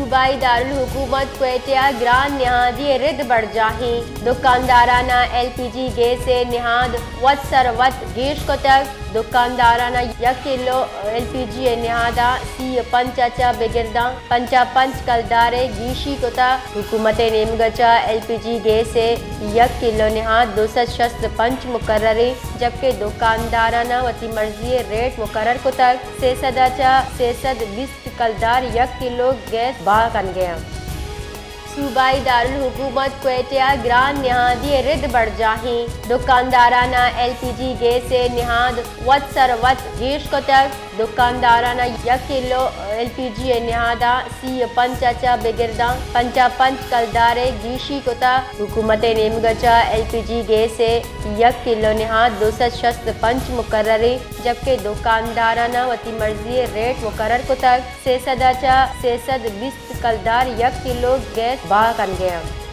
صوبائی دارالحکومت کوئٹہ ءَ گران نہادی ءِ رد برجاہیں، دکانداراں ءَ ایل پی جی گیس ءِ نہاد وت سر وت گیش کتگ۔ دکانداراں ءَ یک کلو ایل پی جی ءِ نہاد ءَ سی ءُ پنچ ءَ چہ بگر داں پنچ ءُ پنچ کلدار ءِ گیشی کتگ۔ حکومت ءِ نیمگ ءَ چہ ایل پی جی گیس ءِ یک کلو نہاد دو سد شست ءُ پنچ مقرر ایں، جبکہ دکانداراں ءَ وتی مرضی ءِ ریٹ مقرر کتگ، سے سد ءَ چہ سے سد بیست کلدار یک کلو گیس بہا کنگ ءَ اَنت۔ صوبائی دارالحکومت کوئٹہ ءَ گران نہادی ءِ رد برجاہیں، دکانداراں ءَ ایل پی جی گیس ءِ نہاد وت سر وت گیش کتگ۔ دکانداراں ءَ یک کلو ایل پی جی ءِ نہاد ءَ سی ءُ پنچ ءَ چہ بگر داں پنچ ءُ پنچ کلدار ءِ گیشی کتگ۔ حکومت ءِ نیمگ ءَ چہ ایل پی جی گیس ءِ یک کلو نہاد دو سد شست ءُ پنچ مقرر ایں، جبکہ دکانداراں ءَ وتی مرضی ءِ ریٹ مقرر کتگ، سے سد ءَ چہ سے سد بیست کلدار یک کلو گیس بہا کنگ ءَ اَنت۔